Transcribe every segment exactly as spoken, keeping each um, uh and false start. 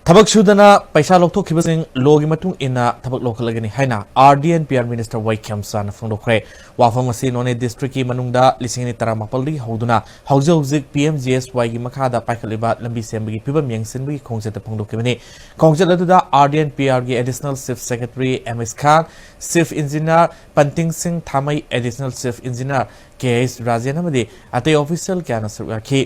ꯊꯕꯛ ꯁꯨꯗꯅ ꯄꯩꯁꯥ ꯂꯧꯊꯣꯛꯈꯤꯕꯁꯤꯡ ꯂꯣꯒꯤ ꯃꯇꯨꯡ ꯏꯟꯅ ꯊꯕꯛ ꯂꯧꯈꯠꯂꯒꯅꯤ ꯍꯥꯏꯅ R D N P R minister Y ꯈꯦꯝꯆꯥꯅ ꯐꯣꯡꯗꯣꯛꯈ꯭ꯔꯦ꯫ ꯋꯥꯐꯝ ꯑꯁꯤ ꯅꯣꯅꯦ ꯗꯤꯁꯇ꯭ꯔꯤꯛꯀꯤ ꯃꯅꯨꯡꯗ ꯂꯤꯁꯤꯡ ꯑꯅꯤ ꯇꯔꯥꯃꯥꯄꯜꯗꯒꯤ ꯍꯧꯗꯨꯅ ꯍꯧꯖꯤꯛ ꯍꯧꯖꯤꯛ ꯄꯤ ꯑꯦꯝ ꯖꯤ ꯑꯦꯁ ꯋꯥꯏꯒꯤ ꯃꯈꯥꯗ ꯄꯥꯏꯈꯠꯂꯤꯕ ꯂꯝꯕꯤ ꯁꯦꯝꯕꯒꯤ ꯐꯤꯕꯝ ꯌꯦꯡꯁꯤꯟꯕꯒꯤ ꯈꯣꯡꯆꯠꯇ ꯐꯣꯡꯗꯣꯛꯈꯤꯕꯅꯤ꯫ ꯈꯣꯡꯆꯠ ꯑꯗꯨꯗ ꯑꯥꯔ ꯗꯤ ꯑꯦꯟ ꯄꯤ ꯑꯥꯔꯒꯤ additional chief secretary M S Khan, chief engineer Panting Singh Thamei, additional chief engineer K H Rajen ꯑꯃꯗꯤ ꯑꯇꯩ ꯑꯣꯐꯤꯁꯤꯌꯦꯜ ꯀꯌꯥꯅ ꯁꯔꯨꯛ ꯌꯥꯈꯤ꯫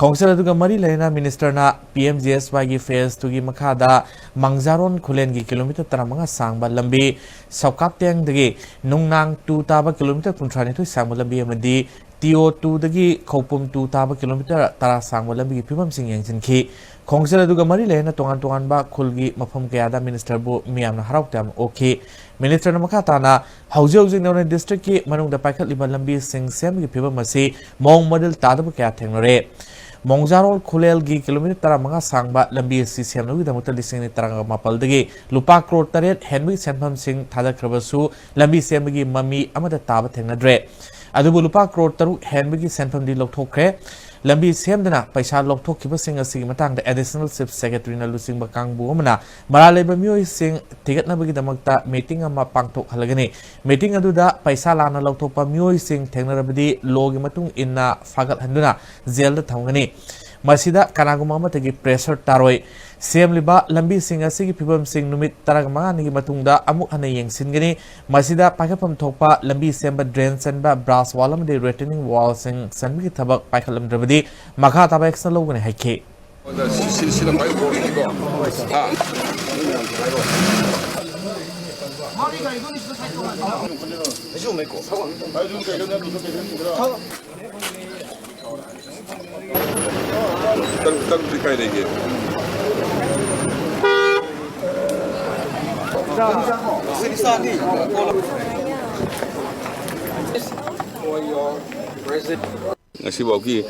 ꯈꯣꯡꯆꯠ ꯑꯗꯨꯒ ꯃꯔꯤ ꯂꯩꯅꯅ ꯃꯤꯅꯤꯁꯇꯔꯅ ꯄꯤ ꯑꯦꯝ ꯖꯤ ꯑꯦꯁ ꯋꯥꯏꯒꯤ ꯐꯦꯖ ꯇꯨꯒꯤ ꯃꯈꯥꯗ ꯃꯪꯖꯥꯔꯣꯟ ꯈꯨꯂꯦꯟꯒꯤ ꯀꯤꯂꯣꯃꯤꯇꯔ ꯇꯔꯥꯃꯉꯥ ꯁꯥꯡꯕ ꯂꯝꯕꯤ, ꯁꯧꯀꯥꯞꯇꯦꯡꯗꯒꯤ ꯅꯨꯡꯅꯥꯡ ꯇꯨ ꯇꯥꯕ ꯀꯤꯂꯣꯃꯤꯇꯔ ꯀꯨꯟꯊ꯭ꯔꯥꯅꯤꯊꯣꯏ ꯁꯥꯡꯕ ꯂꯝꯕꯤ ꯑꯃꯗꯤ ꯇꯤ ꯑꯣ ꯇꯨꯗꯒꯤ ꯈꯧꯄꯨꯝ ꯇꯨ ꯇꯥꯕ ꯀꯤꯂꯣꯃꯤꯇꯔ ꯇꯔꯥ ꯁꯥꯡꯕ ꯂꯝꯕꯤꯒꯤ ꯐꯤꯕꯝꯁꯤꯡ ꯌꯦꯡꯁꯤꯟꯈꯤ꯫ ꯈꯣꯡꯆꯠ ꯑꯗꯨꯒ ꯃꯔꯤ ꯂꯩꯅꯅ ꯇꯣꯉꯥꯟ ꯇꯣꯉꯥꯟꯕ ꯈꯨꯜꯒꯤ ꯃꯐꯝ ꯀꯌꯥꯗ ꯃꯤꯅꯤꯁꯇꯔꯕꯨ ꯃꯤꯌꯥꯝꯅ ꯍꯔꯥꯎ ꯇꯌꯥꯝꯅ ꯑꯣꯛꯈꯤ꯫ ꯃꯤꯅꯤꯁꯇꯔꯅ ꯃꯈꯥ ꯇꯥꯅ ꯍꯧꯖꯤꯛ ꯍꯧꯖꯤꯛ ꯅꯣꯅꯦ ꯗꯤꯁꯇ꯭ꯔꯤꯛꯀꯤ ꯃꯅꯨꯡꯗ ꯄꯥꯏꯈꯠꯂꯤꯕ ꯂꯝꯕꯤꯁꯤꯡ ꯁꯦꯝꯕꯒꯤ ꯐꯤꯕꯝ ꯑꯁꯤ ꯃꯑꯣꯡ ꯃꯔꯤꯜ ꯇꯥꯗꯕ ꯀꯌꯥ ꯊꯦꯡꯅꯔꯦ꯫ ꯃꯣꯡꯖꯥꯔꯣꯜ ꯈꯨꯂꯦꯜꯒꯤ ꯀꯤꯂꯣꯃꯤꯇꯔ ꯇꯔꯥꯃꯉꯥ ꯁꯥꯡꯕ ꯂꯝꯕꯤ ꯑꯁꯤ ꯁꯦꯝꯅꯕꯒꯤꯗꯃꯛꯇ ꯂꯤꯁꯤꯡ ꯑꯅꯤ ꯇꯔꯥꯃꯥꯄꯜꯗꯒꯤ ꯂꯨꯄꯥ ꯀ꯭ꯔꯣꯔ ꯇꯔꯦꯠ ꯍꯦꯟꯕꯒꯤ ꯁꯦꯟꯐꯝꯁꯤꯡ ꯊꯥꯗꯈ꯭ꯔꯕꯁꯨ ꯂꯝꯕꯤ ꯁꯦꯝꯕꯒꯤ ꯃꯃꯤ ꯑꯃꯠꯇ ꯇꯥꯕ ꯊꯦꯡꯅꯗ꯭ꯔꯦ꯫ ꯑꯗꯨꯕꯨ ꯂꯨꯄꯥ ꯀ꯭ꯔꯣꯔ ꯇꯔꯨꯛ ꯍꯦꯟꯕꯒꯤ ꯁꯦꯟꯐꯝꯗꯤ ꯂꯧꯊꯣꯛꯈ꯭ꯔꯦ꯫ ꯂꯝꯕꯤ ꯁꯦꯝꯗꯅ ꯄꯩꯁꯥ ꯂꯧꯊꯣꯛꯈꯤꯕꯁꯤꯡ ꯑꯁꯤꯒꯤ ꯃꯇꯥꯡꯗ ꯑꯦꯗꯤꯁꯅꯦꯜ ꯆꯤꯐ ꯁꯦꯀ꯭ꯔꯦꯇꯔꯤꯅ ꯂꯨꯆꯤꯡꯕ ꯀꯥꯡꯕꯨ ꯑꯃꯅ ꯃꯔꯥꯜ ꯂꯩꯕ ꯃꯤꯑꯣꯏꯁꯤꯡ ꯊꯤꯒꯠꯅꯕꯒꯤꯗꯃꯛꯇ ꯃꯤꯇꯤꯡ ꯑꯃ ꯄꯥꯡꯊꯣꯛꯍꯜꯂꯒꯅꯤ꯫ ꯃꯤꯇꯤꯡ ꯑꯗꯨꯗ ꯄꯩꯁꯥ ꯂꯥꯟꯅ ꯂꯧꯊꯣꯛꯄ ꯃꯤꯑꯣꯏꯁꯤꯡ ꯊꯦꯡꯅꯔꯕꯗꯤ ꯂꯣꯒꯤ ꯃꯇꯨꯡ ꯏꯟꯅ ꯐꯥꯒꯠꯍꯟꯗꯨꯅ ꯖꯦꯜꯗ ꯊꯝꯒꯅꯤ꯫ ꯃꯁꯤꯗ ꯀꯅꯥꯒꯨꯝꯕ ꯑꯃꯠꯇꯒꯤ ꯄ꯭ꯔꯦꯁꯔ ꯇꯥꯔꯣꯏ꯫ ꯁꯦꯝꯂꯤꯕ ꯂꯝꯕꯤꯁꯤꯡ ꯑꯁꯤꯒꯤ ꯐꯤꯕꯝꯁꯤꯡ ꯅꯨꯃꯤꯠ ꯇꯔꯥꯃꯉꯥꯅꯤꯒꯤ ꯃꯇꯨꯡꯗ ꯑꯃꯨꯛ ꯍꯟꯅ ꯌꯦꯡꯁꯤꯟꯒꯅꯤ꯫ ꯃꯁꯤꯗ ꯄꯥꯏꯈꯠꯐꯝ ꯊꯣꯛꯄ ꯂꯝꯕꯤ ꯁꯦꯝꯕ, ꯗ꯭ꯔꯦꯟ ꯆꯟꯕ, ꯕ꯭ꯔꯥꯁ ꯋꯥꯜ ꯑꯃꯗꯤ ꯔꯤꯇꯦꯅꯤꯡ ꯋꯥꯜꯁꯤꯡ ꯆꯟꯕꯒꯤ ꯊꯕꯛ ꯄꯥꯏꯈꯠꯂꯝꯗ꯭ꯔꯕꯗꯤ ꯃꯈꯥ ꯇꯥꯕ ꯑꯦꯛꯁꯟ ꯂꯧꯒꯅꯤ ꯍꯥꯏꯈꯤ꯫ ꯁꯤ, ꯁꯤ, ꯁꯤꯅ ꯈ꯭ꯋꯥꯏ ꯕꯣꯔꯤꯡꯅꯤꯀꯣ꯫ ꯍꯥ? ꯇꯔꯨꯛ, ꯇꯔꯨꯛꯇꯤ ꯀꯥꯏ ꯂꯩꯒꯦ? ꯉꯁꯤꯐꯥꯎꯒꯤ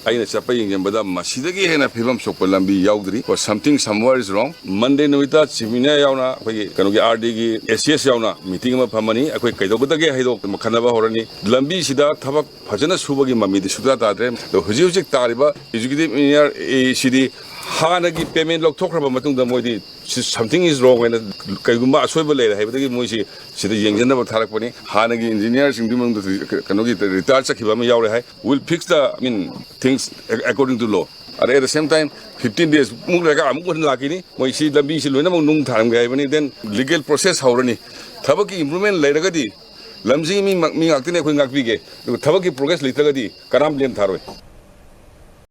ꯑꯩꯅ ꯆꯠꯄ ꯌꯦꯡꯁꯤꯟꯕꯗ ꯃꯁꯤꯗꯒꯤ ꯍꯦꯟꯅ ꯐꯤꯕꯝ ꯁꯣꯛꯄ ꯂꯝꯕꯤ ꯌꯥꯎꯗ꯭ꯔꯤ꯫ Something somewhere is wrong꯫ Monday ꯅꯨꯃꯤꯠꯇ Chief Engineer ꯌꯥꯎꯅ, ꯑꯩꯈꯣꯏꯒꯤ ꯀꯩꯅꯣꯒꯤ ꯑꯥꯔ ꯗꯤꯒꯤ ꯑꯦ ꯁꯤ ꯑꯦꯁ ꯌꯥꯎꯅ meeting ꯑꯃ ꯐꯝꯃꯅꯤ꯫ ꯑꯩꯈꯣꯏ ꯀꯩꯗꯧꯒꯗꯒꯦ ꯍꯥꯏꯗꯣ ꯈꯟꯅꯕ ꯍꯧꯔꯅꯤ꯫ ꯂꯝꯕꯤꯁꯤꯗ ꯊꯕꯛ ꯐꯖꯅ ꯁꯨꯕꯒꯤ ꯃꯃꯤꯗꯤ ꯁꯨꯛꯇꯥ ꯇꯥꯗ꯭ꯔꯦ꯫ ꯑꯗꯣ ꯍꯧꯖꯤꯛ ꯍꯧꯖꯤꯛ ꯇꯥꯔꯤꯕ Executive Engineer ꯑꯦ ꯁꯤꯗꯤ ꯍꯥꯟꯅꯒꯤ payment ꯂꯧꯊꯣꯛꯈ꯭ꯔꯕ ꯃꯇꯨꯡꯗ ꯃꯣꯏꯗꯤ something is wrong ꯍꯥꯏꯅ, ꯀꯩꯒꯨꯝꯕ ꯑꯁꯣꯏꯕ ꯂꯩꯔꯦ ꯍꯥꯏꯕꯗꯒꯤ ꯃꯣꯏꯁꯤ ꯁꯤꯗ ꯌꯦꯡꯁꯤꯟꯅꯕ ꯊꯥꯔꯛꯄꯅꯤ꯫ ꯍꯥꯟꯅꯒꯤ engineer ꯁꯤꯡꯗꯨꯒꯤ ꯃꯅꯨꯡꯗ ꯀꯩꯅꯣꯒꯤ retire ꯆꯠꯈꯤꯕ ꯑꯃ ꯌꯥꯎꯔꯦ ꯍꯥꯏ꯫ Will fix the, I mean, things according to law꯫ ꯑꯗ at the same time fifteen days ꯃꯨꯛ ꯂꯩꯔꯒ ꯑꯃꯨꯛ ꯍꯟꯅ ꯂꯥꯛꯈꯤꯅꯤ꯫ ꯃꯣꯏ ꯁꯤ ꯂꯝꯕꯤꯁꯤ ꯂꯣꯏꯅꯃꯛ ꯅꯨꯡ ꯊꯥꯔꯝꯒꯦ ꯍꯥꯏꯕꯅꯤ꯫ Then legal process ꯍꯧꯔꯅꯤ꯫ ꯊꯕꯛꯀꯤ improvement ꯂꯩꯔꯒꯗꯤ ꯂꯝꯁꯤꯒꯤ ꯃꯤ ꯃꯤ ꯉꯥꯛꯇꯅꯤ ꯑꯩꯈꯣꯏ ꯉꯥꯛꯄꯤꯒꯦ꯫ ꯑꯗꯨꯒ ꯊꯕꯛꯀꯤ progress ꯂꯩꯇ꯭ꯔꯒꯗꯤ ꯀꯅꯥꯝ ꯂꯦꯝ ꯊꯥꯔꯣꯏ꯫